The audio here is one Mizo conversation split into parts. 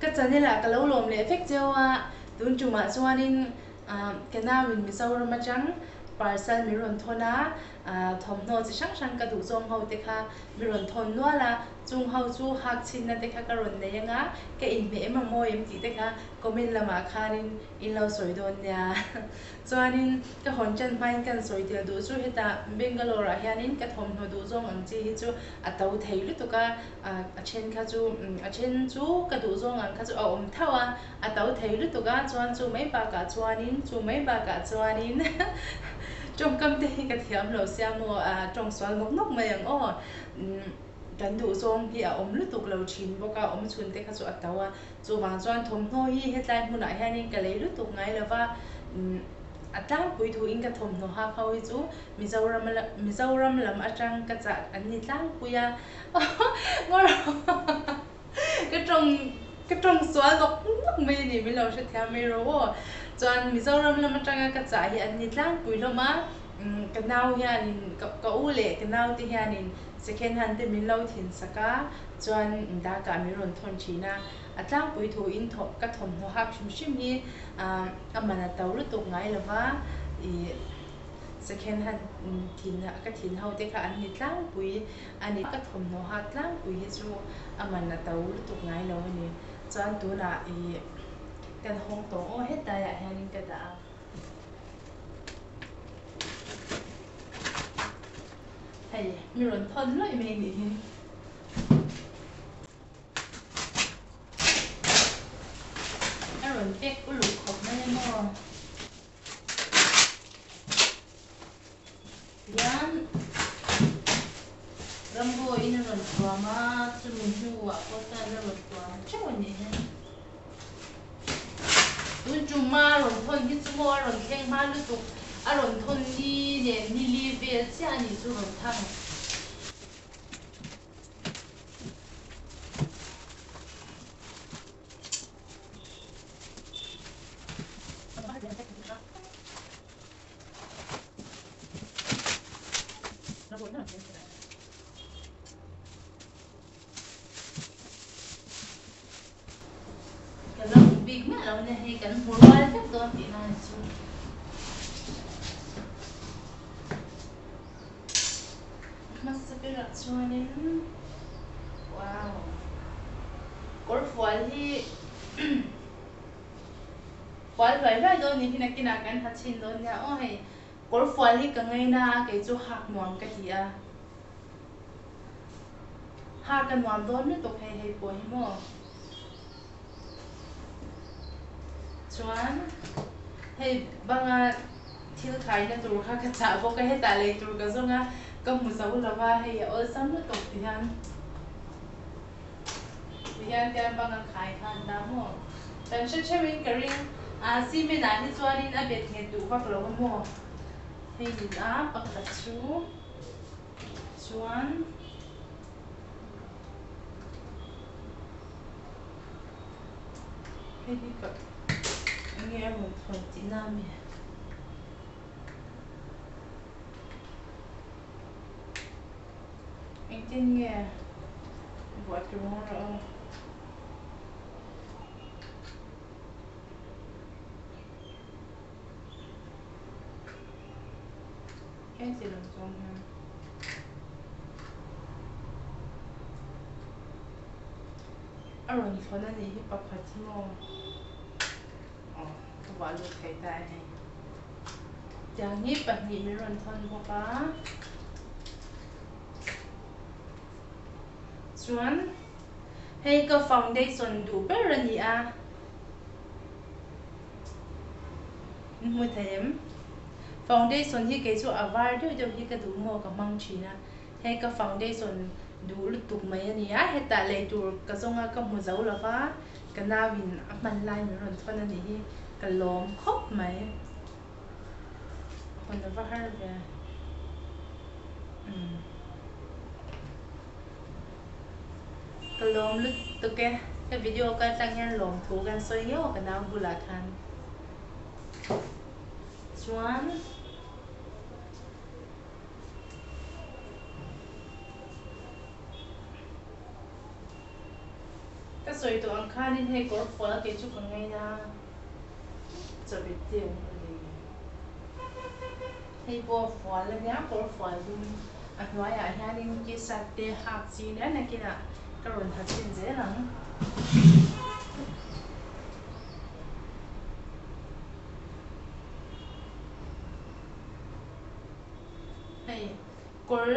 Ka channel ah ka lo lawm leh vek cheu a, tun tumah chuanin ka nauin Mizoram atang parcel min rawn thawn a, thawmhnaw chi hrang hrang ka duh zawng ho te kha mi rawn thawn nual a, chung ho chu hak chhinna te kha ka rawn nei anga, ka inhmeh em a mawi em tih te kha comment lamah khanin in lo sawi dawn nia. Chuanin ka hawn ṭan hmain kan sawi tel duh chu hetah Bangalore ah hianin ka thawmhnaw duh zawng ang chi hi chu a to thei lutuk a, a then kha chu a then chu ka duh zawng ang kha chu a awm tho a, a to thei lutuk a, chuan chu mai bakah chuanin chu mai bakah chuanin tawngkam te hi ka thiam lo sia maw tawng sual nawk nawk mai ang aw. Kan duh zawng hi a awm lutuk lo thin bawk a, awm chhun te kha chu a to a, Chuvang chuan thawmhnaw hi hetlai hmunah hianin ka lei lutuk ngai lo va, a tlangpui thuin ka thawmhnaw hak ho hi chu Mizoram Mizoram lam atang ka chah an ni tlangpui a, ka tawng ka tawng sual nawk nawk mai a ni min lo hrethiam mai rawh aw. Chuan Mizoram lam atanga ka chah hi an ni tlangpui hlawm a, ka nau hianin ka u leh ka naute hianin second hand te min lo thin sak a, Chuan Daka min rawn thawn thin a, a tlangpui thu in thaw ka thawmhnaw hak hrim hrim hi a man a to lutuk ngai lo va, ih second hand thin ka thin ho te kha an ni tlangpui a ni. Ka thawmhnaw hak tlangpui hi chu a man a to lutuk ngai lo a ni. Chuan tunah ih kan hawng tawng aw hetlaiah hianin ka dah a. Hei mi rawn thawn luaih mai nih hi. A rawn pek uluk khawp mai a maw? Tihian rambawiin a rawn tuam a, chumi hnuah pawh chuan a rawn tuam teuh a nih hi. Tun ṭuma a rawn thawn hi chu maw a rawn thleng hma lutuk, a rawn thawn ni nen ni li vel chiah a nih chu rawn thang. Ka la hmu bik miah lo nia hei kan hmu rual vek dawn tihna a ni chu. Hmasa berah chuanin wow kawrfual hi fual hluai hluai dawn ni hi nakinah kan ha chhin dawn nia aw hei kawrfual hi ka ngaina a kei chu hak nuam ka ti a hak a nuam dawn lutuk hei hei pawh hi maw. Chuan hei banga thil khaina tur kha ka chah bawk a, hetah lei tur ka zawng a, ka hmu zo lo va, hei a awlsam lutuk ti hian ti hian tian banga khai kha an ta maw? Kan hre theuhin ka ring a, cement ah hi chuanin a bet nghet duh vak lo a maw? Hei nin a pakhat chu chuan. Hei hi ka enge a rawn thawn tih na ami? Engtin nge buah tur ngawr rawh aw. Heti lam zawng hian. A rawn thlawn a nih hi pakhat hi maw? Aw, ka vah lut thei ta e hei. Tiang hi pahnih min rawn thawn bawk a. Chuan hei ka foundation duh ber a ni a. In hmu thei em? Foundation hi kei chu a var deuh deuh hi ka duh maw ka hmang thin a, hei ka foundation duh lutuk mai a ni a, hetah lei tur ka zawng a ka hmu zo lo va, ka nau in a hman lai min rawn thawn a nih hi ka lawm khawp mai. Hawn a va har ve. Umm. Ka lawm lutuk e. He video kal tlang hian lawmthu kan sawi ngeuh a ka nau bulah khan. Chuan Ka sawi tawh ang khanin hei kawr fual kei chu ka ngaina chawbit te awm lo le. Hei pawh fual a nia kawr fual dum a hnuaiah hianin t-shirt te hak chi nia nakinah ka rawn ha chhin zel ang. Hei kawr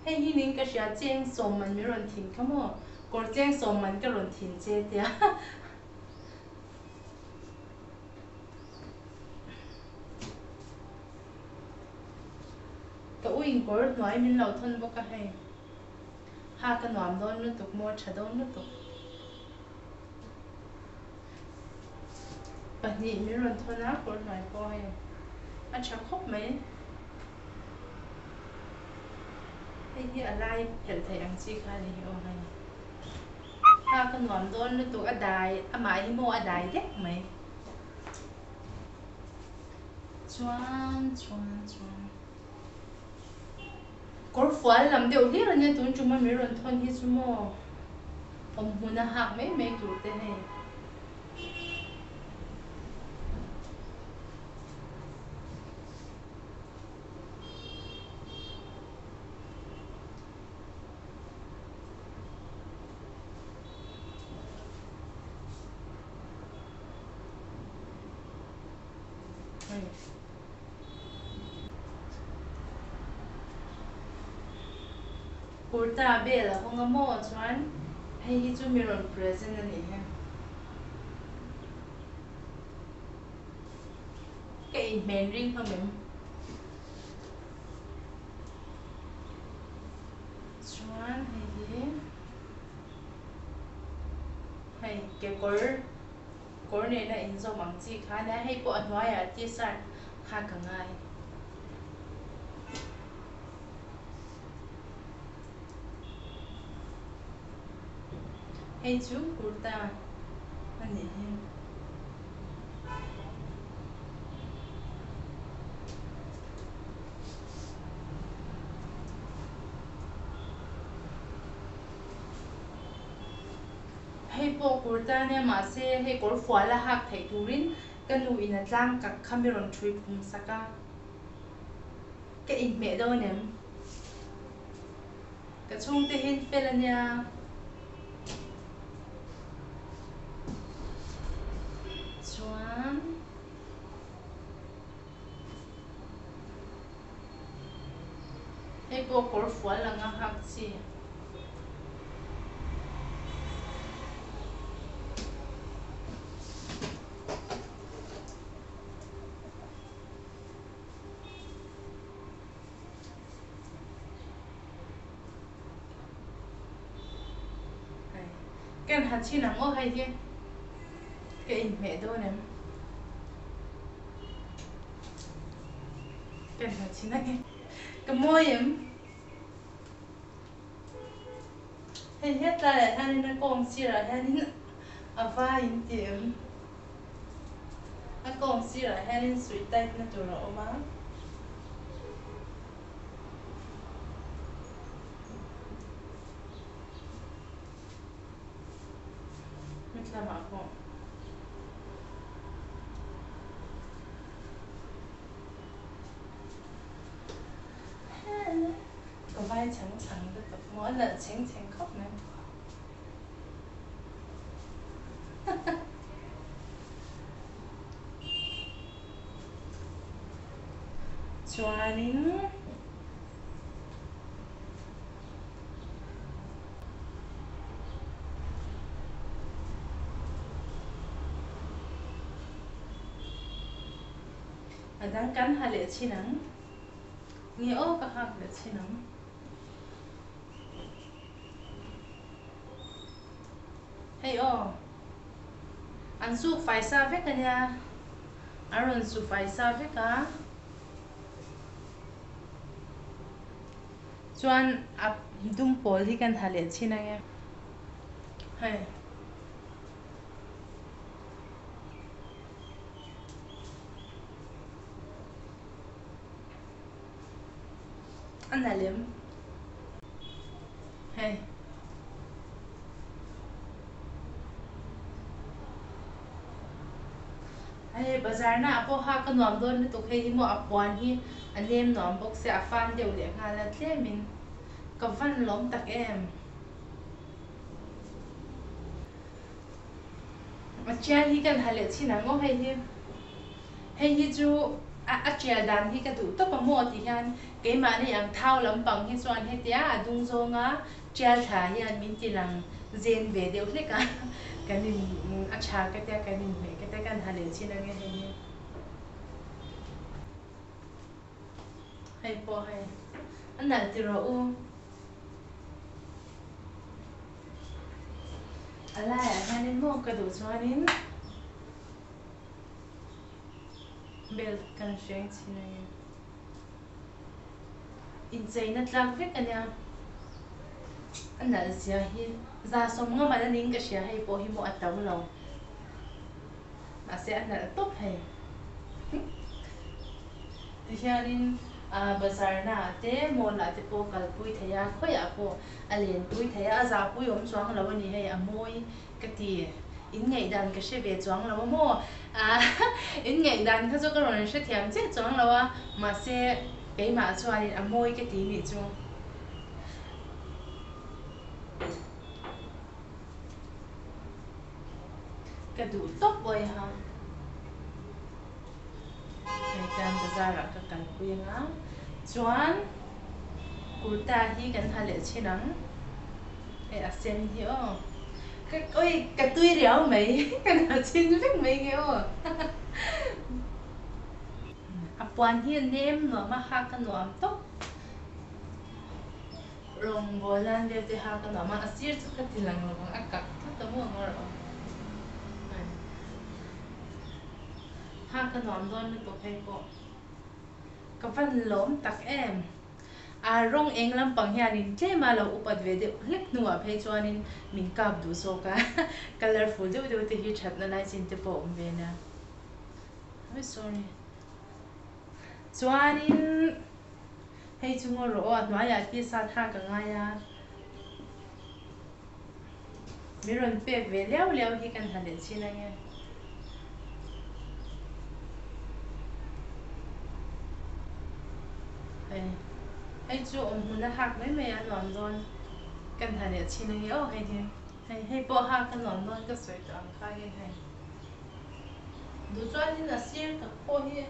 hei hi ning ka hria cheng sawm man min rawn thin kha maw kawr cheng sawm man ka rawn thin che tia ka u in kawr hnuai min lo thawn bawk a hei ha ka nuam dawn lutuk maw tha dawn lutuk pahnih min rawn thawn a kawr hnuai pawh hei a tha khawp mai. Hei hi a lai phelh theih ang chi kha a ni hi aw hei. Kha ka nuam dawn lutuk a dai amah hi maw a dai dek mai. Chuan chuan chuan kawr fual lam deuh hlir a nia tun tum a min rawn thawn hi chu maw awm hmun a hak mai mai tur te hei. Kurta bel a hawng a maw chuan hei hi chu mi rawn present a nih hi. Ka inhmen ring hlawm em? Chuan hei hi hei kekawr kawr nena inzawm ang chi kha ania hei pawh a hnuaiah t-shirt kha ka ngai. Hei chu kurta a nih hi. Hei pawh kurta ania mahse hei kawr fual a hak theih turin ka nu in a tlang kak kha mi rawn ṭhui phum sak a. Ka inhmeh dawn em? Ka chhungte hian fel a nia. Chuan hei pawh kawr fual anga hak chi. Kan ha chin ang aw hei hi ka inhmeh dawn em kan ha chin ang e ka mawi em hei hetlaiah hianin a kawng sirah hianin a vai in ti em. A kawng sirah hianin suih tight na tur a awm a. Mitlamah pawh. Ka vai chang chang lutuk maw a nalh chheng chheng khawp mai. Chuanin a dang kan ha leh chin ang nge aw ka hak leh chin ang. Hei aw, an suk fai sa vek a nia, an rawn su fai sa vek a, chuan a dum pawl hi kan ha leh chhin ang e, hei. A na lem. Hei. Hei bazar na ah pawh hak a nuam dawn lutuk hei hi maw a puan hi a nem nuam bawk sia a fan deuh leh nghal a tlem in ka van lawm tak em. A tial hi kan ha leh chin ang aw hei hi. Hei hi chu a a tial dan hi ka duh tawp a maw ti hian keimahni ang thau lampang hi chuan hetia a dung zawnga tial thla hian min ti lang zen ve deuh hlek a kan in a tha ka tia kan inhmeh ka tia kan ha leh chin ange hei hi. Hei pawh hei a nalh ti rawh u. A laiah hianin maw ka duh chuanin belt kan hreng chhin a ni. Incheina tlak vek a nia. A nalh zia hi za sawm ngam an aning ka hria hei pawh hi maw a to lo. Mahse a nalh tawp hei. Tihianin bazar naah te mall ah te pawh kalpui thei a, khawiah pawh a lenpui thei a, a zahpui awm chuang lo a ni hei a mawi ka ti. In ngaihdan ka hre ve chuang lo a maw? In ngaihdan kha chu ka rawn hrethiam chiah chuang lo a, mahse keimah chuanin a mawi ka ti nih chu. Ka duh tawp bawiha. Hei tan bazar ah ka kalpui anga chuan kurta hi kan ha leh thin ang. Hei a sen hi aw. Ka awi ka tui riau mai kan ha chhin vek mai nge aw. A puan hi a nem nuam a hak a nuam tawp. Rawngbawl nan vel te ha ka nuam a, a sir chu ka ti lang lo ang, a kak tlat a maw ang erawh hei ha ka nuam dawn lutuk hei pawh ka van lawm tak em a rawng eng lampang hianin tlem a lo upat ve deuh hlek hnuah phei chuanin min kap duh zawk a colourful deuh deuh te hi thatna lai chin te pawh a awm ve nia sorry chuanin. Hei chu ngaw rawh aw, a hnuaiah tisa tha ka ngai a, min rawn pek ve liau liau hi kan ha leh chin ange. Hei, hei chu awm hmun a hak mai mai a nuam dawn, kan ha leh chin ange aw hei hi. Hei, hei pawh hak a nuam dawn ka sawi tawh ang khain hei. Duh chuanin a sir tak pawh hi.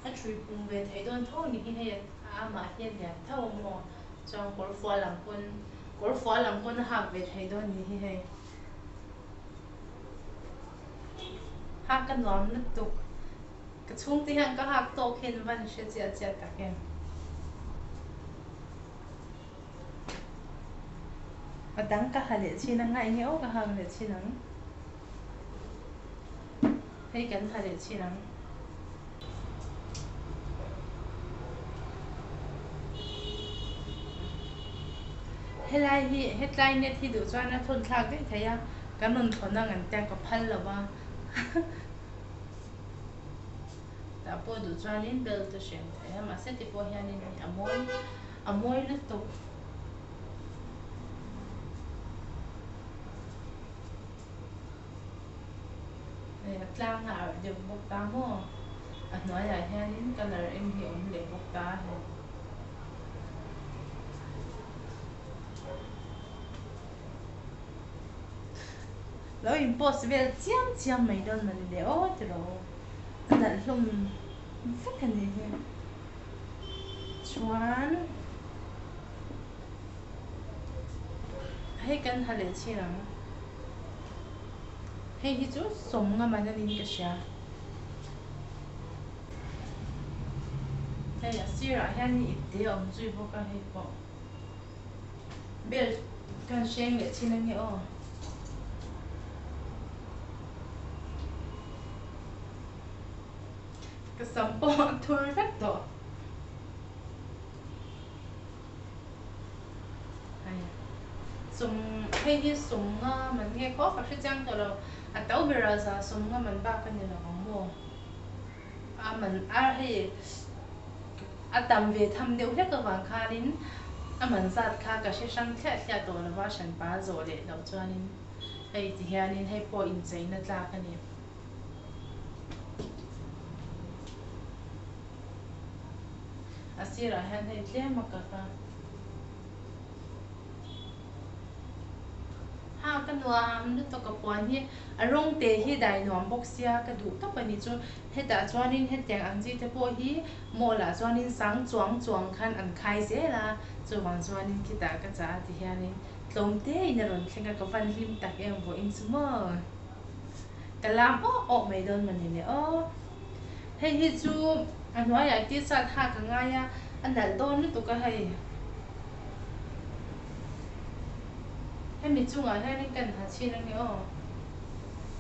A thui pum ve theih dawn tho ni hi hei a amah hi a lian tho a maw chuan kawr fual ang pawn kawr fual ang pawn a hak ve theih dawn ni hi hei hak a nuam lutuk ka chhungte hian ka hak tawk hian van hre chiah chiah tak em a dang ka ha leh chin ang a enge aw ka hak leh chin ang. Hei kan ha leh chin ang. Helai hi hetlai net hi duh chuan a thawn thlak daih thei a, kan rawn thawn ang an tia ka phal lo va. Tah pawh duh chuanin belt a hreng thei a, mahse ti pawh hianin hei a mawi a mawi lutuk. Hei a tlang a arh deuh bawk ta maw? A hnuaiah hianin colour eng hi a awm leh bawk ta hei. Lo in post vel chiam chiam mai dawn mawni le aw ti rawh u. A nalh hlawm vek a ni hi. Chuan hei kan ha leh chin ang. Hei hi chu sawmnga man a niin ka hria. Hei a sirah hian ip te a awm zui bawk a hei pawh. Belt kan hreng leh thin a nia aw. Ka sam pawh a thur vek tawh. Hei sum hei hi sum nga man nge khaw ka hre chiang tawh lo a to ber a za sum nga man bak a ni lo ang maw a man a hei a tam ve tham deuh hlek avang khanin a man zat kha ka hre hrang thliah thliah tawh lo va hranpa zawh leh loh chuanin hei ti hianin hei pawh incheina tlak a ni. sirah hian hei tlem a kak a. Ha ka nuam lutuk a puan hi a rawng te hi dai nuam bawk sia ka duh tawp a ni chu hetah chuanin hetiang ang chi te pawh hi mall ah chuanin sang chuang chuang khan an khai zel a chuvang chuanin khitah ka chah a ti hianin tlawm te in a rawn thleng a ka van hlim tak em vawiin chu maw ka lam awh awh mai dawn mawni le aw hei hi chu a hnuaiah t-shirt hak a ngai a a nalh dawn lutuk a hei. Hemi chungah hianin kan ha chhin ange aw.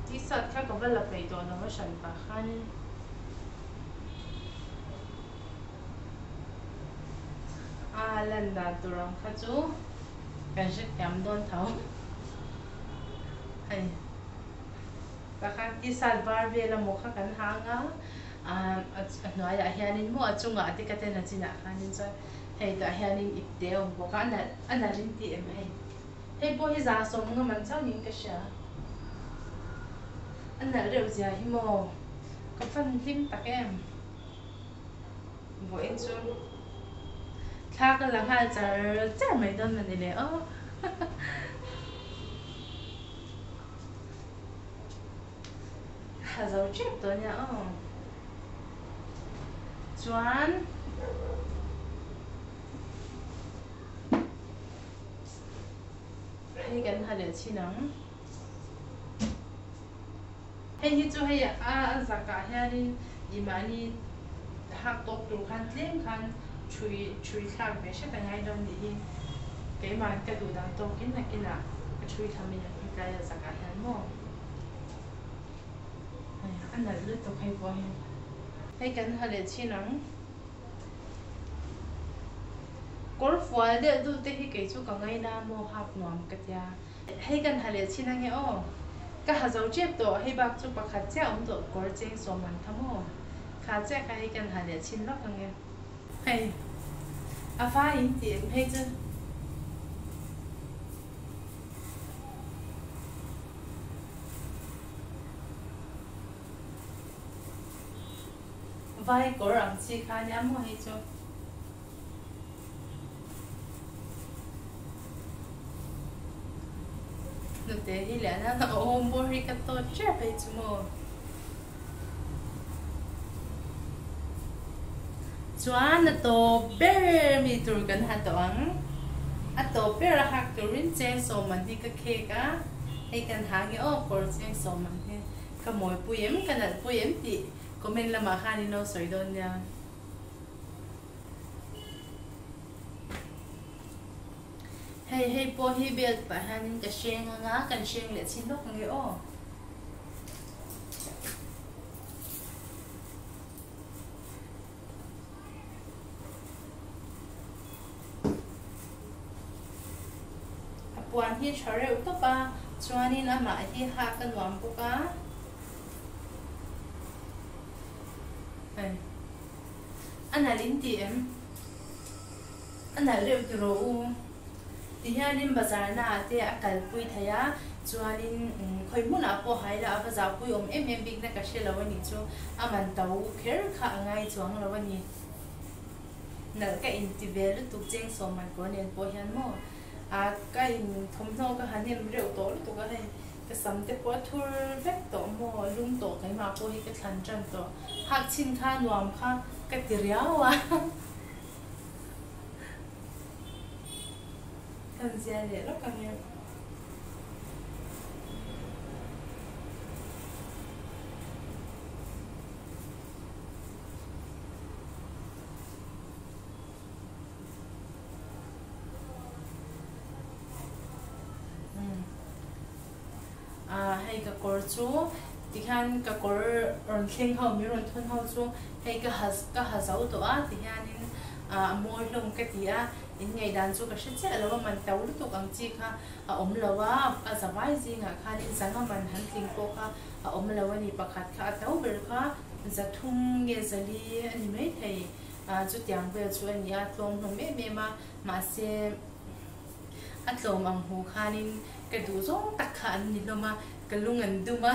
T-shirt kha ka va la peih tawh lo a hran pah khanin. A lan dan tur ang kha chu kan hrethiam dawn tho. Hei tah khan T-shirt var vel emaw kha kan ha anga a hnuaiah hianin maw a chungah te ka ten a chinah khanin chuan Hei tah hianin ipte a awm bawk a, a nalh a nalh in ti em hei. Hei pawh hi za sawm ngam an chauh niin ka hria. A nalh reuh zia hi maw? Ka fan hlim tak em? Vawiin chu thla ka la nghal char char mai dawn mawni le aw. A zo tep tawh ania aw. Chuan hei kan ha leh chhin ang. Hei hi chu hei a zakah hianin i mahni hak tawk tur khan tlem khan thui thui thlak ve hret a ngai lo nih hi. Keimah ka duh dan tawkin nakinah ka thui thla mai ang hetlai a zakah hian maw. A nalh lutuk hei pawh hi. Hei kan ha leh chhin ang. Kawr fual deuh deuh te hi kei chu ka ngaina maw hak nuam ka tia. Hei kan ha leh chhin ange aw. Ka ha zo tep tawh hei bak chu pakhat chiah awm tawh kawr cheng sawm an tha maw. Kha chiah kha hei kan ha leh chhin vak ange. Hei a vai in tih em hei chu. Vai kawr ang chi kha nia maw hei chu. Hnute hi lian a awm bawr hi ka tawt tep hei chu maw. Chuan a tawp ber mi tur kan ha tawh ang. A tawp ber a hak turin cheng sawm an hi ka khek a, hei kan ha nge aw kawr cheng sawm an hi ka mawipui em ka nalhpui em tih comment lamah khan in lo sawi dawn nia. Hei hei pawh hi belt pah hianin ka hreng anga kan hreng leh chhin lawk ange aw. A puan hi tha reuh tawp a, chuanin amah hi hak a nuam bawk a. Hei a nalh in ti em? A nalh reuh ti rawh u. Tihianin bazar naah te a kalpui thei a, chuanin khawi hmunah pawh haila a va zahpui awm em em bikna ka hre lo a nih chu, a man to kher kha a ngai chuang lo a ni. Nalh ka inti ve lutuk cheng sawm an kawr nen pawh hian maw a ka in thawmhnaw ka ha hnem reuh tawh lutuk a hei ka sam te pawh a thur vek tawh maw lum tawh keimah pawh hi ka thlan tan tawh hak chhin kha nuam kha ka ti riau a. Kan zia leh lawk ang e. Hei ka kawr chu tikhian ka kawr rawn thleng ho min rawn thawn ho chu hei ka ha ka ha zo tawh a tihianin a mawi hlawm ka ti a in ngaihdan chu ka hre chiah lo a man to lutuk ang chi kha a awm lo a a zavai zingah khanin zanga man han tling pawh kha a awm lo a ni pakhat kha a to ber kha zathum nge zali a ni maithei chutiang vel chu a ni a tlawm hlawm em em a mahse. A tlawm ang hmu khanin Ka duh zawng tak kha an ni hlawm a, ka lung an dum a,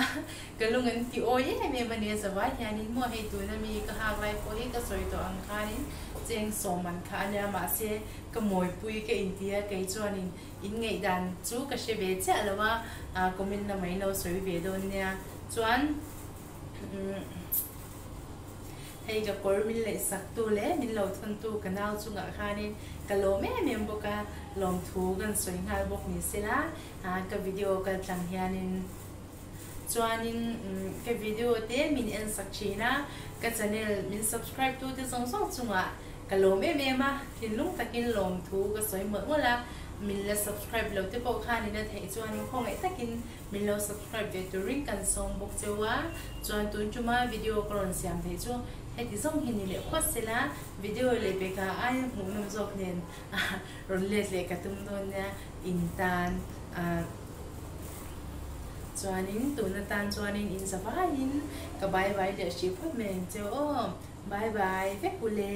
ka lung an ti awi em em a ni a zavai hianin maw hei tuna mi ka hak lai pawh hi ka sawi tawh ang khanin cheng sawm an kha a nia mahse ka mawipui ka inti a kei chuanin in ngaihdan chu ka hre ve chiah lo a, comment lamah in lo sawi ve dawn nia chuan umm. Hei ka kawr min lehsaktu leh min lo thawntu ka nau chungah khanin ka lawm em em bawk a, lawmthu kan sawi nghal bawk ni sela ka video kal tlang hianin chuanin ka video te min en sak thin a, ka channel min subscribe tu te zawng zawng chungah ka lawm em em a, thinlung takin lawmthu ka sawi mawlh mawlh a, min la subscribe lo te pawh khanin a theih chuanin khawngaih takin Min lo subscribe ve turin kan sawm bawk cheu a, chuan tun tuma video ka rawn siam theih chu heti zawng hi ni leh phawt sela, video leh peka aia hmuhnawm zawk nen rawn let leh ka tum dawn nia in tan ah chuanin tun atan chuanin in za vaiin ka bye bye leh hrih phawt mai ang cheu aw, bye bye vek ule.